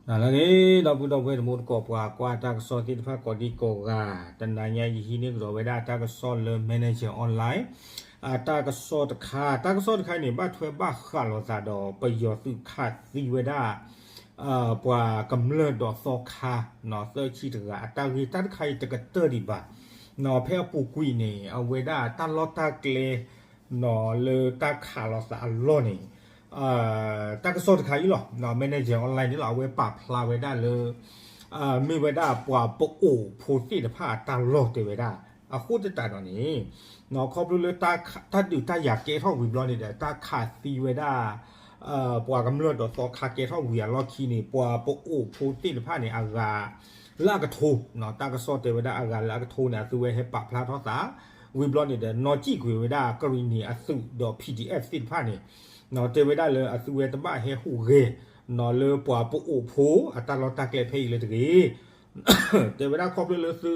နလၢအဂ့ၤ ဒီပုၢ်ဒီဝဲၢ်တံၤသကိး ပှၤကွၢ်တၢ်ကစီၣ်သ့ၣ်တဖၣ်ကိးဒံကိးဂၤ, တနၤညါယဟံးန့ၢ်ကဒီးဝဲဒၣ်တၢ်ကစီၣ်လၢ Manager Online အတၢ်ကစီၣ်တခါ, တၢ်ကစီၣ်တခါအံၤန့ၣ် ဘၣ်ထွဲဘၣ်ဃးလိာ်သးဒီး ပယီၤသုးခးသံဝဲဒၣ် ပှၤကမျၢၢ်ဒီးသီခါ သၢဆံတဂၤ အတၢ်ဂ့ၢ်တၢ်တခါအံၤတကတၢၢ်ဒံးဘၣ်. ဖဲအပူၤကွံာ်န့ၣ် အဝဲဒၣ်တၢ်လီၢ်တၢ်ကျဲ လၢတၢ်ခးလိာ်သးအလီၢ်န့ၣ် တၢ်ကစီၣ်တခါအံၤလီၤ, Manager Online န့ၣ်လီၤ, အဝဲပာ်ဖျါဝဲဒၣ်လၢ မ့ၢ်ဝဲဒၣ်ပှၤပအိၣ်ဖိသ့ၣ်တဖၣ်အတၢ်လီၢ်တဲဝဲဒၣ်. အဃိသတးဒီးန့ၣ် ခီဖျိလၢ တၢ်ဒုးတၢ်ယၤကဲထီၣ်ဝံၤဘျီန့ၣ်ဒီး တၢ်ခးသံဝဲဒၣ် ပှၤကမျၢၢ်ဒီးသီခါကဲထီၣ်ဝံၤအလီၢ်ခံန့ၣ် ပှၤပအိၣ်ဖိသ့ၣ်တဖၣ်န့ၣ် အဂၤလၢအကထိ, တၢ်ကစီၣ်တဲဝဲဒၣ်အဂၤလၢအကထိန့ၣ် အသုဝဲဟဲပာ်ဖျါထီၣ်သး ဝံၤဘျီန့ၣ်ဒီး နီၣ်စံၣ်ကွံာ်ဝဲဒၣ်ကရံၣ်နံၣ်အသုးဒီး PDF သ့ၣ်တဖၣ်န့ၣ် တဲဝဲဒၣ်လၢအသုဝဲတဘၣ်ဟဲဟူးဂဲၤ လၢပှၤပအိၣ်ဖိအတၢ်လီၢ်တၢ်ကျဲဖဲအံၤလၢတဂ့ၤ တဲဝဲဒၣ်ခီဖျိလၢသု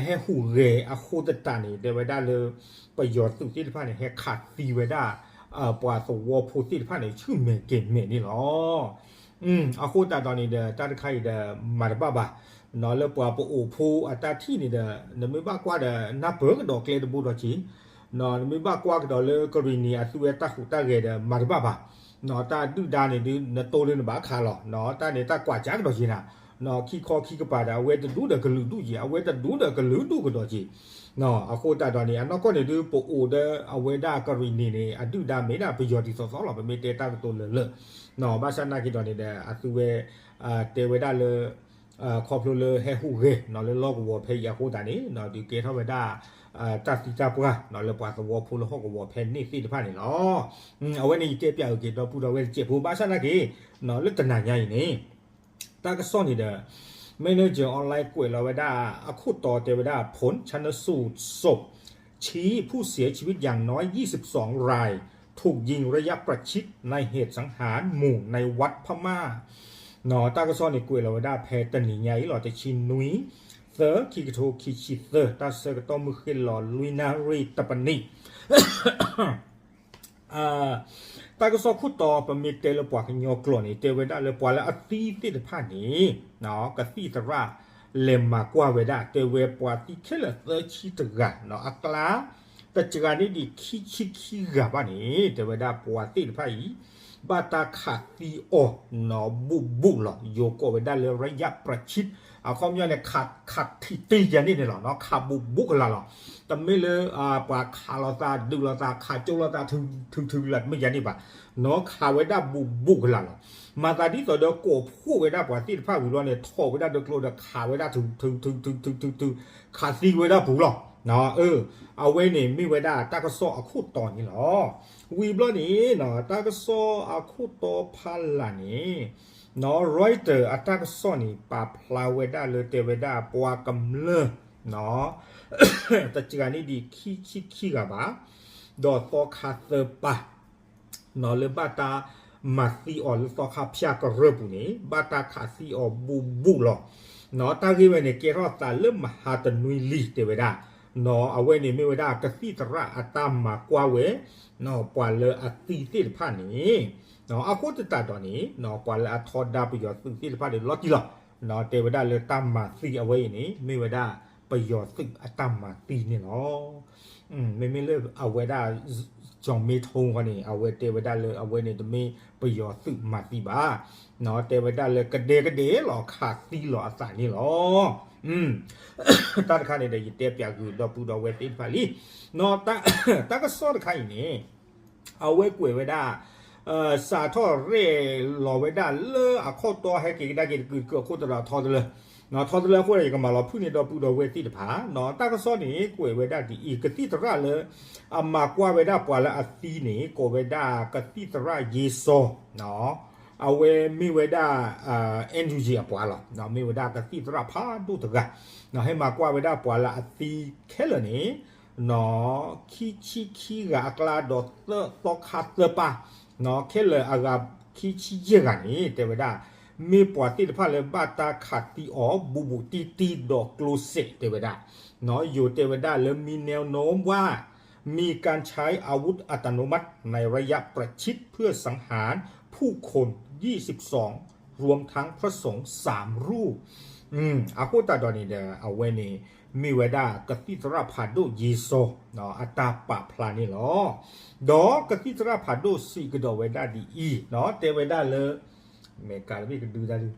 ဟဲဟူးဂဲၤအဃိသတးန့ၣ် တဲဝဲဒၣ်လၢ ပယီၤသုးသ့ၣ်တဖၣ်န့ၣ် ဟဲခးသံဝဲဒၣ် ပှၤသဝီဖိသ့ၣ်တဖၣ်န့ၣ် ဆူၣ်မဲာ်ကဲၤမဲာ်န့ၣ်လီၤ. အဃိသတးဒီးန့ၣ်ဒီး တၢ်တခါအံၤဒီး မၤတဘၣ်ဘၣ် လၢပှၤပအိၣ်ဖိအတၢ်ထံၣ်န့ၣ်ဒီး နမ့ၢ်ဘၣ်ကွၢ်ဒီး နၢ်ပၢၢ်ကဒီးကျဲတဘိဒီးက့ၤ နမ့ၢ်ဘၣ်ကွၢ်ကဒီးလၢကရံၣ်နံၣ်အသုဝဲတၢ်ဟူးတၢ်ဂဲၤဒီး မၤတဘၣ်ဘၣ်. တၢ်ဒုၣ်ဒါန့ၣ်ဒုး နတိၢ်လၢနဘၣ်ခးလီၤ. တၢ်န့ၣ်တၢ်ကွၢ်ကၢကဒီးက့ၤနၤ, ခံခီခံကပၤဒီး အဝဲတဒူၣ်ဒီးကလုာ်ဒူၣ်က့ၤ အဝဲတဒူၣ်ဒီးကလုာ်ဒူၣ်ကဒီးက့ၤ. အဃိသတးဒီးန့ၣ် အနီၢ်ကီၢ်န့ၣ်ဒုး ပအိၣ်ဒီးအဝဲဒၣ်ကရံၣ်နံၣ်န့ၣ် အဒုၣ်ဒါမ့ၢ်ဒၣ်ပယီၤတံၤသီသီလီၤ. ပမ့ၢ်တဲတၢ်ကတိၤလၢာ်လၢာ် ဘၣ်ဆၣ်နာ်က့ၤဒီးန့ၣ်ဒီး အသုဝဲ တဲဝဲဒၣ်လၢ ခီဖျိလၢဟဲဟူးဂဲၤလၢလီၢ်ကဝီၤဖဲအံၤအဃိသတးန့ၣ် ဒုးကဲထီၣ်ဝဲဒၣ် တၢ်သံတၢ်ပှၢ်လၢပှၤသဝီဖိလၢဟီၣ်ကဝီၤဖဲန့ၣ်သ့ၣ်တဖၣ်န့ၣ်လီၤ. အဝဲန့ၣ်ယတဲပၠးအုးက့ၤဒီပုၢ်ဒီဝဲၢ်တစဲးဖိ ဘၣ်ဆၣ်နာ်က့ၤ လၢတနၤညါအံၤန့ၣ် တၢ်ကစီၣ်န့ၣ်ဒီး Manager Online ကွဲးလီၤဝဲဒၣ် အခိၣ်တီတဲဝဲဒၣ် ผลชันสูตรศพ ชี้ผู้เสียชีวิตอย่างน้อยยี่สิบสองราย ถูกยิงระยะประชิดในเหตุสังหารหมู่ในวัดพม่า တၢ်ကစီၣ်န့ၣ်ကွဲးလီၤဝဲဒၣ်ဖဲတနံၤညါအံၤလီၤ တဆံနွံ သၢ ခံကထိခံဆံသၢ တၢ်ဆၢကတီၢ်မုၢ်ဃ့ၢ်လီၤလွံၢ်နၣ်ရံၣ်တပနံၣ် တၢ်ကစီၣ်ခိၣ်တီ ပမ့ၢ်တဲလၢပှၤကညီကျိာ်န့ၣ် တဲဝဲဒၣ်လၢပှၤလၢအသံသ့ၣ်တဖၣ်န့ၣ် ကသံၣ်သရၣ်လဲၤမၤကွၢ်ဝဲဒၣ် တဲဝဲပှၤသံခဲလၢာ်သၢဆံတဂၤ အကျါ တစှၤန့ၢ်ဒံးခံဆံခံဂၤဘၣ်န့ၣ် တဲဝဲဒၣ်ပှၤသ့ၣ်တဖၣ်အံၤ ဘၣ်တၢ်ခးသံအီၤ ဘူးဘူးလီၤ ယိၤကိးဝဲဒၣ်လၢ ระยะประชิด အခီပညီန့ၣ် ခးထံၣ်တ့ၢ်ယၤန့ၣ်န့ၣ်လီၤ ခးဘူးဘူးကလာ်လီၤ. တမ့ၢ်လၢ ပှၤခးလိာ်သးဒုးလိာ်သးခးကၠိလိာ်သးထုထုလၢ်တမ့ၢ်ယၤန့ၣ်ဘၣ် နီၢ်ခးဝဲဒၣ်ဘူးဘူးကလာ်လီၤ. မၤသးဒ်သိးဒီးကိးဖှိၣ်ဝဲဒၣ်ပှၤသ့ၣ်တဖၣ်ဝံၤဘျီန့ၣ် ထီၣ်ဝဲဒၣ်ဒီးကျိဒီးခးဝဲဒၣ်ထုထုထုထုထု ခးသံဝဲဒၣ်ပူၤလီၤ. အဝဲန့ၣ်မ့ၢ်ဝဲဒၣ်တၢ်ကစီၣ်အခိၣ်တီန့ၣ်လီၤ. ဝံၤဘျီန့ၣ် တၢ်ကစီၣ်အခိၣ်တီဖးလၢ်န့ၣ် Reuters အတၢ်ကစီၣ်န့ၣ် ပာ်ဖျါဝဲဒၣ်လၢတဲဝဲဒၣ်ပှၤကမျၢၢ် တစှၤန့ၢ်ဒံးခံဆံခံဂၤဘၣ် ဒီးသီခါသၢပၢ် လၢဘၣ်တၢ်မၤသံအီၤလၢသီခါဖၠၣ်ကရၢၢ်ပူၤန့ၣ် ဘၣ်တၢ်ခးသံအီၤဘူးဘူးလီၤ. တၢ်ဂ့ၢ်ဝဲန့ၣ် ကဲထီၣ်သးလၢမဟါတနွံလံတဲဝဲဒၣ် အဝဲန့ၣ်မ့ၢ်ဝဲဒၣ်ကသံၣ်သရၣ်အတၢ်မၤကွၢ်ဝဲ ပှၤလၢအသံသ့ၣ်တဖၣ်န့ၣ် အဃိသတးဒီးန့ၣ် ပှၤလၢအထီဒါပယီၤသုးသ့ၣ်တဖၣ်န့ၣ်လီၤတံၢ်လီၤ. တဲဝဲဒၣ်လၢတၢ်မၤသံအဝဲအံၤန့ၣ် မ့ၢ်ဝဲဒၣ်ပယီၤသုးအတၢ်မၤသံန့ၣ်လီၤ. မ့မ့ၢ်လၢအဝဲဒၣ် ကၠီၤမ့ထိဃီန့ၣ် အဝဲတဲဝဲဒၣ်လၢအဝဲန့ၣ်တမ့ၢ်ပယီၤသုးမၤသံဘၣ်. တဲဝဲဒၣ်လၢကဒဲကဒဲလီၤခးသံလီၤအသးန့ၣ်လီၤ. တၢ်တခါန့ၣ်ဒီး ယတဲပၠးဂုာ်ဒီပုၢ်ဒီဝဲၢ်သ့ၣ်တဖၣ်လံ. တၢ်ကစီၣ်တခါအံၤန့ၣ် အဝဲကွဲးဝဲဒၣ် စးထီၣ်ရဲၣ်လီၤဝဲဒၣ်လၢအခီၣ်တီဟဲက့ၤကဒါက့ၤတကုာ်တကုာ်အခိၣ်သတးဒီးထီတလၢ ထီတလၢအဃိဒီး ယကမၤလီၤဖုၣ်န့ၢ်ဒီပုၢ်ဒီဝဲၢ်သ့ၣ်တဖၣ် တၢ်ကစီၣ်န့ၣ် ကွဲးဝဲဒၣ်ဒ်အံၤ ကသံၣ်သရၣ်လၢ အမၤကွၢ်ဝဲဒၣ်ပှၤလၢအသံန့ၣ် ကိးဝဲဒၣ်ကသံၣ်သရၣ်ယ့စီၤ အဝဲမ့ၢ်ဝဲဒၣ် NUG အပှၤလီၤ. မ့ၢ်ဝဲဒၣ်ကသံၣ်သရၣ်ဖးဒိၣ်တဂၤ ဟဲမၤကွၢ်ဝဲဒၣ်ပှၤလၢအသံခဲလၢာ်န့ၣ် ခံဆံခံဂၤအကျါဒီး သီခါသၢပၢ် ခဲလၢာ်အဂၤခံဆံယဲၢ်ဂၤန့ၣ် တဲဝဲဒၣ် မ့ၢ်ပှၤသ့ၣ်တဖၣ်လၢဘၣ်တၢ်ခးသံအီၤဘူးဘူးတံၢ်တံၢ်ဒီးကျိစဲးတဲဝဲဒၣ် ယိၤတဲဝဲဒၣ်လၢ มีแนวโน้มว่า มีการใช้อาวุธอัตโนมัติในระยะประชิดเพื่อสังหารผู้คนยี่สิบสอง รวมทั้งพระสงฆ์สามรูป အဃိသတးဒီးန့ၣ်ဒီး အဝဲန့ၣ် မ့ၢ်ဝဲဒၣ်ကသံၣ်သရၣ်ဖးဒိၣ်ယ့စီၤ အတၢ်ပာ်ဖျါန့ၣ်လီၤ. ဒီးကသံၣ်သရၣ်ဖးဒိၣ်စံးကဒီးဝဲဒၣ်ဒ်အံၤ, တဲဝဲဒၣ်လၢ မ့ၢ်ကးတဘ့ၣ်ကဒုတၢ်ဒု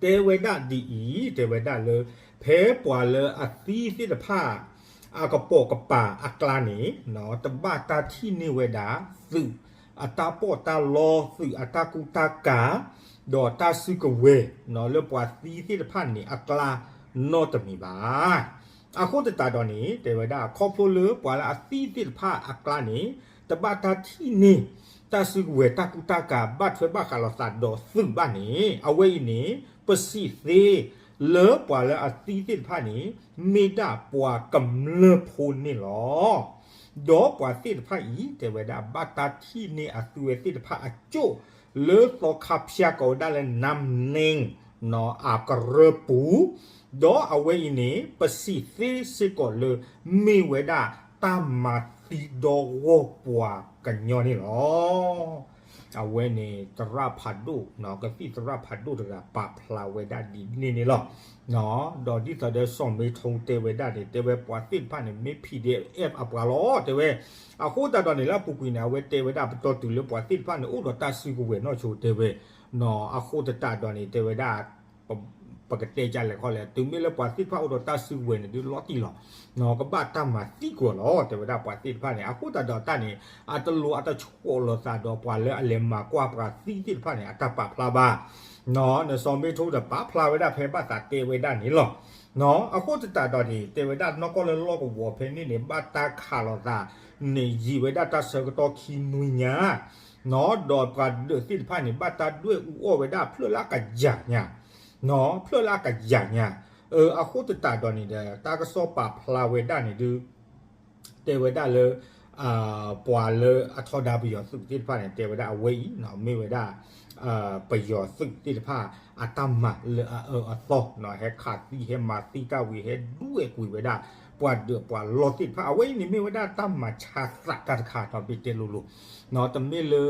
တဲဝဲဒၣ်ဒ်အံၤ, တဲဝဲဒၣ်လၢ ဖဲပှၤလၢအသံသ့ၣ်တဖၣ် အကပိာ်ကပၤအကျါန့ၣ် တဘၣ်တၢ်ထံၣ်န့ၢ်ဝဲဒၣ် သုးအတၢ်ပီးတၢ်လီ သုးအတၢ်ကူတၢ်ကၤ ဒီးတၢ်စုကဝဲၤ လၢပှၤသံသ့ၣ်တဖၣ်န့ၣ်အကျါ နီတမံၤဘၣ်. အဃိသတးဒီးန့ၣ် တဲဝဲဒၣ် ခီဖျိလၢပှၤလၢအသံသ့ၣ်တဖၣ်အကျါန့ၣ် တဘၣ်တၢ်ထံၣ်န့ၢ် တၢ်စုကဝဲၤတၢ်ကူတၢ်ကၤ ဘၣ်ထွဲဘၣ်ဃးလိာ်သးဒီးသုးဘၣ်န့ၣ် အဝဲအံၤန့ၣ် ပစံးသ့ လၢပှၤလၢအသံသ့ၣ်တဖၣ်န့ၣ် မ့ၢ်ဒၣ်ပှၤကမျၢၢ်ဖိန့ၣ်လီၤ. ဒီးပှၤသ့ၣ်တဖၣ်အံၤ တဲဝဲဒၣ် ဘၣ်တၢ်ထံၣ်န့ၢ်အသုဝဲသ့ၣ်တဖၣ်အကၠိၣ် လၢသီခါဖၠါကိးဝဲဒၣ်လၢ နၢမ်နၢမ် အကရၢၢ်ပူၤ, ဒီးအဝဲအံၤန့ၣ် ပစံးသ့စ့ၢ်ကီးလၢ မ့ၢ်ဝဲဒၣ်တၢ်မၤသံဒီဂီၢ်ပှၤကညီန့ၣ်လီၤ. အဝဲန့ၣ်သရၣ်ဖးဒိၣ် ကသံၣ်သရၣ်ဖးဒိၣ်တဂၤပာ်ဖျါဝဲဒၣ်ဒ်န့ၣ်န့ၣ်လီၤ. ဒီးဒ်သိးဒီးစီၤမ့ထိတဲဝဲဒၣ်န့ၣ် တဲဝဲပှၤသ့ၣ်တဖၣ်န့ၣ် မ့ၢ် PDF အပှၤလီၤ တဲဝဲ. အဃိသတးဒီးန့ၣ် လၢအပူၤကွံာ်န့ၣ် အဝဲတဲဝဲဒၣ်ပတီၢ်တုၤလၢပှၤသ့ၣ်တဖၣ်န့ၣ် အိၣ်ဒီးတၢ်စုကဝဲၤနီၢ်ဆိတဲဝဲ အဃိသတးဒီးန့ၣ် တဲဝဲဒၣ် ပကတဲကလဲၣ်ခီလဲၣ် တုၤမ့ၢ်လၢပှၤသ့ၣ်တဖၣ်အိၣ်ဒီးတၢ်စုကဝဲၤန့ၣ် ဒုးလီၤတံၢ်လီၤ ကဘၣ်တၢ်မၤသံကွံာ်လီၤ တဲဝဲဒၣ်ပှၤသ့ၣ်တဖၣ်န့ၣ်. အဃိသတးဒီးတၢ်န့ၣ် အတလိၤအတဆှီလိာ်သးဒီးပှၤလၢအလဲၤမၤကွၢ်ပှၤသံသ့ၣ်တဖၣ်န့ၣ် အတၢ်ပာ်ဖျါဘၣ်. နစီၤမ့ထိဒီးပာ်ဖျါဝဲဒၣ်ဖဲဘၣ်သးတဲဝဲဒၣ်န့ၣ်လီၤ. အဃိသတးဒီးန့ၣ် တဲဝဲဒၣ်နီၢ်ကီၢ်လၢလီၢ်ကဝီၤဖဲန့ၣ်န့ၣ် ဘၣ်တၢ်ခးလိာ်သးန့ၣ် ယံာ်ဝဲဒၣ်တၢ်ဆၢကတီၢ်ခံနွံညါ ဒီးပှၤဒၢးသ့ၣ်တဖၣ်န့ၣ် ဘၣ်တၢ်ဒွဲၣ်အူအီၣ်ဝဲဒၣ်ဖျၢၣ်လၢအကယၤညါ, ဖျၢၣ်လၢအကယၤညါ. အဃိသတးဒီးန့ၣ်ဒီး တၢ်ကစီၣ်ပာ်ဖျါဝဲဒၣ်န့ၣ်ဒုး တဲဝဲဒၣ်လၢ ပှၤလၢအထီဒါပယီၤသုးသ့ၣ်တဖၣ်န့ၣ် တဲဝဲဒၣ်အဝဲအံၤ မ့ၢ်ဝဲဒၣ် ပယီၤသုးသ့ၣ်တဖၣ် အတၢ်မၤလၢအအၢအသီ ဟဲခးသံ ဟဲမၤသံတၢ်ဝံၤ ဟဲဒွဲၣ်ကွံာ်ဝဲဒၣ် ပှၤဒၢးပှၤလီၢ်သ့ၣ်တဖၣ် အဝဲအံၤန့ၣ်မ့ၢ်ဝဲဒၣ်တၢ်မၤဆါသးတၢ်တခါ ဒီးဘၣ်တဲလိၤလိၤ တမ့ၢ်လၢ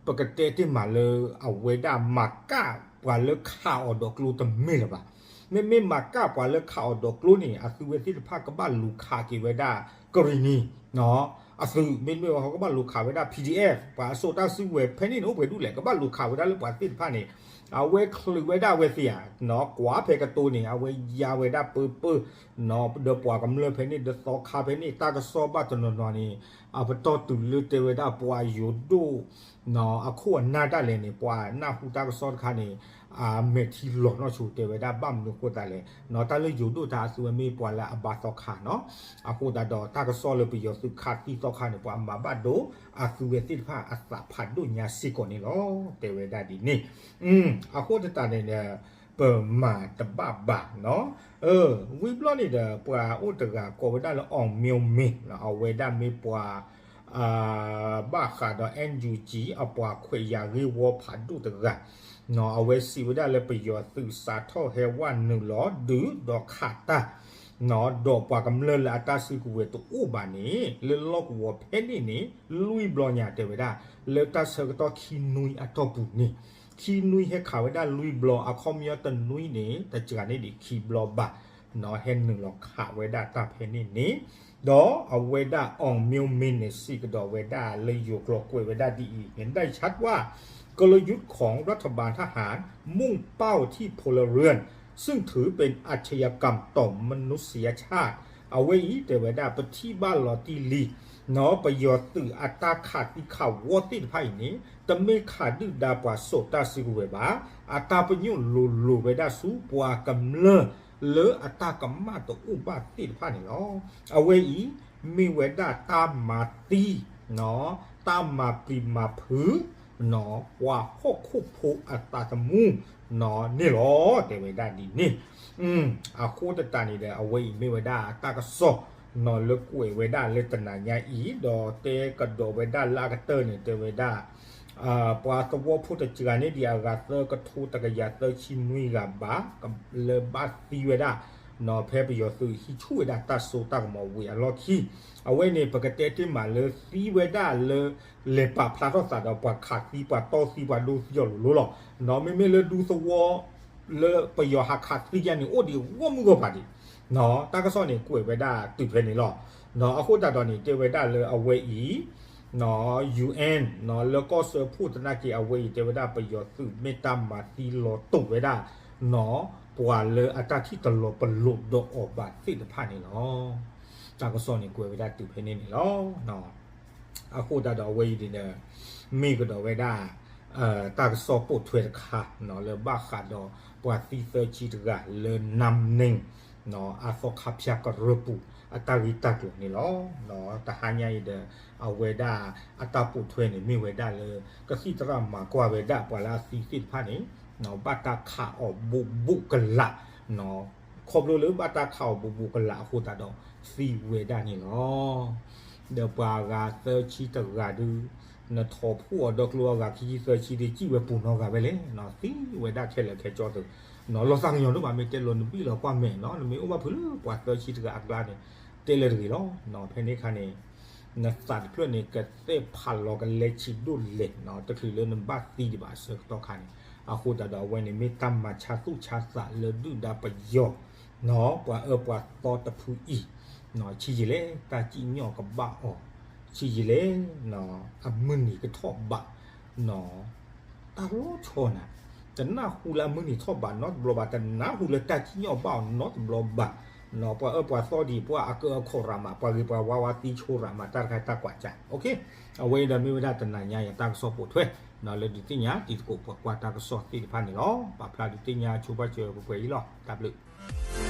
ပကတဲတ့ၢ်မးလၢအဝဲဒၣ်မၤကၣ်ပှၤလၢခးအီၤဒီးကျိတမ့ၢ်လၢၤဘၣ်. မ့မ့ၢ်မၤကၣ်ပှၤလၢခးအီၤဒီးကျိန့ၣ် အသုဝဲသ့ၣ်တဖၣ်ကဘၣ်လူၤခးက့ၤဝဲဒၣ် ကရံၣ်နံၣ် အသုး မ့တမ့ၢ်ဝဲ ကဘၣ်လူၤခးဝဲဒၣ် PDF ပှၤအစိာ်တၢ်စုကဝဲၤဖဲန့ၣ်န့ၣ် အိၣ်ပှဲၤဒူၣ်လဲၣ် ကဘၣ်လူၤခးဝဲဒၣ်လၢပှၤသ့ၣ်တဖၣ်န့ၣ် အဝဲချုးဝဲဒၣ်အဝဲသ့ၣ်ဧါ ကွၢ်ဖဲကတိၤန့ၣ် အဝဲယါဝဲဒၣ်ပၢပၢ ဒီးပှၤကမျၢၢ်ဖဲန့ၣ် ဒီးသီခါဖဲန့ၣ် တၢ်ကစီၣ်ဘၣ်တနီၤနီၤန့ၣ် အပတီၢ်တုၤလၢတဲဝဲဒၣ်ပှၤယိၤဒိၣ် အခိၣ်အနၢ်ဒၣ်လဲာ်န့ၣ် ပှၤနၢ်ဟူတၢ်ကစီၣ်တခါန့ၣ် အမဲာ်ထံလီၤနီၢ်ဆိတဲဝဲဒၣ် ဘၣ်မနုၤအဃိသတးလဲၣ် တၢ်လၢယိၤဒိၣ်တၢ်အသုဝဲမ့ၢ်ပှၤလၢအဘါသီခါနီၤ အဃိသတးဒီးတၢ်ကစီၣ်လၢပယီၤသုးခးသံသီခါန့ၣ် ပှၤမၤဘၣ်ဒိအသုဝဲသ့ၣ်တဖၣ်အသးဖးဒိၣ်ညါစ့ၢ်ကီးန့ၣ်လီၤ တဲဝဲဒၣ်ဒ်န့ၣ် အဃိသတးန့ၣ်ဒီး ပမၤတဘၣ်ဘၣ်နီၤ ဝံၤဘျီန့ၣ်ဒီး ပှၤအိၣ်တဂၤကိးဝဲဒၣ်လၢ အောင်မျိုးမင်း အဝဲဒၣ်မ့ၢ်ပှၤ ဘၣ်ဃးဒီး NUG အပှၤခွဲးယာ်ဂ့ၢ်ဝီဖးဒိၣ်တဂၤ အဝဲစံးဝဲဒၣ်လၢပယီၤသုးစးထီၣ်ဟဲဝဲနုာ်လီၤဒုးဒီးခးတၢ် ဒီးပှၤကမျၢၢ်လၢအတၢ်စုကဝဲၤတအိၣ်ဘၣ်န့ၣ် လၢလီၢ်ကဝီၤဖဲန့ၣ်န့ၣ် လွံၢ်ဘျီညါတဲဝဲဒၣ် လၢတၢ်ဆၢကတီၢ်ခံနွံအတီၢ်ပူၤန့ၣ် ခံနွံဟဲခးဝဲဒၣ်လွံၢ်ဘျီ အခီပညီတနွံန့ၣ် တစှၤန့ၢ်ဒံးခံဘျီဘၣ် ဟဲနုာ်လီၤခးဝဲဒၣ်တၢ်ဖဲန့ၣ်န့ၣ် ဒီးအဝဲဒၣ် အောင်မျိုးမင်း န့ၣ် စံးကဒီးဝဲဒၣ်လၢယိၤကျိာ်ကွဲးဝဲဒၣ်ဒ်အံၤ เห็นได้ชัดว่า กลยุทธ์ของรัฐบาลทหารมุ่งเป้าที่พลเรือน ซึ่งถือเป็นอาชญากรรมต่อมนุษยชาติ အဝဲအံၤတဲဝဲဒၣ် ပထံၣ်ဘၣ်လီၤတံၢ်လံ ပယီၤသုးအတၢ်ခးသံခးဝီသ့ၣ်တဖၣ်အံၤန့ၣ် တမ့ၢ်ခးဒုၣ်ဒါပှၤစိာ်တၢ်စုကဝဲၤဘၣ် အတၢ်ပညိၣ်လိၤလိၤဝဲဒၣ်ဆူပှၤကမျၢၢ် လၢအတၢ်ကမၣ်တအိၣ်ဘၣ်သ့ၣ်တဖၣ်န့ၣ်လီၤ. အဝဲအံၤ မ့ၢ်ဝဲဒၣ်တၢ်မၤသံ တၢ်မၤပျံၤမၤဖုး ပှၤဟီၣ်ခိၣ်ဖိအသးသမူန့ၣ်လီၤ တဲဝဲဒၣ်ဒ်န့ၣ် အဃိသတးန့ၣ်ဒီး အဝဲအံၤမ့ၢ်ဝဲဒၣ်တၢ်ကစီၣ် လၢကွဲးဝဲဒၣ်လၢတနၤညါအံၤ ဒီးတဲကဒီးဝဲဒၣ်လၢအကတၢၢ်န့ၣ် တဲဝဲဒၣ် ပှၤသဝီဖိတစှၤန့ၢ်ဒံးအဂၤသၢကထိတကယၤသၢဆံနွံဂၤဘၣ် လၢဘၣ်သံဝဲဒၣ် ဖဲပယီၤသုးဟံးဆူၣ်ဝဲဒၣ်တၢ်စိတၢ်ကမီၤဝံၤအလီၢ်ခံ, အဝဲန့ၣ် ပကတဲတ့ၢ်မးလၢသံဝဲဒၣ်လၢ လဲၤပာ်ဖျါထီၣ်သးဒီးပှၤခးသံ ပှၤတီသံ ပှၤဒိသံအီၤလိၤလိၤလီၤ. မ့မ့ၢ်လၢဒူသဝီ လၢပယီၤဟးခးသံယါန့ၣ် အိၣ်ဒံးဂီၢ်မုၢ်ဂီၢ်ပၤဒံး. တၢ်ကစီၣ်န့ၣ် ကွဲးဝဲဒၣ်တုၤဖဲန့ၣ်လီၤ. အဃိသတးဒီးန့ၣ် တဲဝဲဒၣ်လၢအဝဲအံၤ ယူၣ်အၣ် လၢကီၢ်စၢဖှိၣ်သနာ်က့ အဝဲအံၤတဲဝဲဒၣ် ပယီၤသုးမ့ၢ်တၢ်မၤသံလီၤတိာ်ဝဲဒၣ် ပှၤလၢအတၢ်ထံၣ်တလီၤပလိာ်ဒီးအီၤဘၣ်သ့ၣ်တဖၣ်န့ၣ်လီၤ. တၢ်ကစီၣ်န့ၣ် ကွဲးဝဲဒၣ်တုၤဖဲန့ၣ်န့ၣ်လီၤ. အဃိသတးဒီးအဝဲအံၤန့ၣ် မ့ၢ်ကဒီးဝဲဒၣ် တၢ်ကစီၣ်ပိာ်ထွဲတခါ လၢဘၣ်ဃးဒီးပှၤသံသၢဆံတဂၤလၢ နမ်နၢၣ် အသီခါဖၠၣ်ကရၢပူၤ အတၢ်ဂ့ၢ်တၢ်ကျိၤန့ၣ်လီၤ. တဟါညါအံၤဒီး အဝဲဒၣ်အတၢ်ပိာ်ထွဲန့ၣ် မ့ၢ်ဝဲဒၣ်လၢ ကသံၣ်သရၣ်မၤကွၢ်ဝဲဒၣ်ပှၤလၢအသံသ့ၣ်တဖၣ်န့ၣ် ဘၣ်တၢ်ခးအီၤဘူးဘူးကလာ် ခီဖျိလၢဘၣ်တၢ်ခးအီၤဘူးဘူးကလာ်အဃိသတးဒီး သံဝဲဒၣ်န့ၣ်လီၤ. ဒီးပှၤအဂၤသၢဆံတဂၤဒုး နထိးဖှိၣ်အီၤဒီးကျိအဂၤခံဆံသၢဆံဒုး စံၣ်ဝဲပူၤနီတဂၤဝဲလဲၣ်, သံဝဲဒၣ်ခဲလၢာ်ခဲဆ့သ့ၣ်, လီၤသးကညီၤဒိၣ်မး မ့ၢ်တဲလီၤနဘံၣ်လီၤကွၢ်မဲာ်နီၤ နမ့ၢ်အိၣ်ဘၣ်ဖုးလၢပှၤသၢဆံတဂၤအကျါန့ၣ် တဲလၢတဂ့ၤလီၤ. ဖဲန့ၣ်အခါန့ၣ် နသးတဖျၢၣ်န့ၣ် ကသဲၣ်ဖးလီၤကလဲဆံးဒိၣ်လဲၣ် တချုးလၢနဘၣ်သံဒံးဘၣ်အဆၢကတီၢ်ခါန့ၣ်, အဃိသတးဒီးအဝဲန့ၣ်မ့ၢ်တၢ်မၤဆါသူၣ်ဆါသးလၢဒုၣ်ဒါပယီၤ ပှၤအၢပှၤသီတဖုအံၤ, ဆံးယံာ်လဲၣ် တၢ်စံၣ်ညီၣ်ကဘၣ်အီၤ, ဆံးယံာ်လဲၣ် အမုၢ်နံၤကထီၣ်ဘး တၢ်လီၤဆီနၤ, တနၢ်ဟူလၢအမုၢ်နံၤထီၣ်ဘးနီတဘျီဘၣ်, တနၢ်ဟူလၢတၢ်စံၣ်ညီၣ်ဘၣ်အီၤနီတဘျီဘၣ်, ပှၤအၢပှၤသီဒံး ပှၤအကၢအခိၣ်ရးမး ပှၤဂ့ၤပှၤဝါဝါသံဆိရးမး တၢ်တခါတၢ်ကွၢ်ကၢ်, အဝဲအံၤဒီးမ့ၢ်ဝဲဒၣ်တနၤညါအံၤတၢ်ကစီၣ်ပိာ်ထွဲ လၢဒုးသ့ၣ်ညါတံၤသကိးပှၤကွၢ်တၢ်ကစီၣ်သ့ၣ်တဖၣ်န့ၣ်လီၤ. ပာ်ဖျါဒုးသ့ၣ်ညါဆိပာ်စၢၤပှဲၤပှဲၤအံၤလီၤ. တၢ်ဘျုး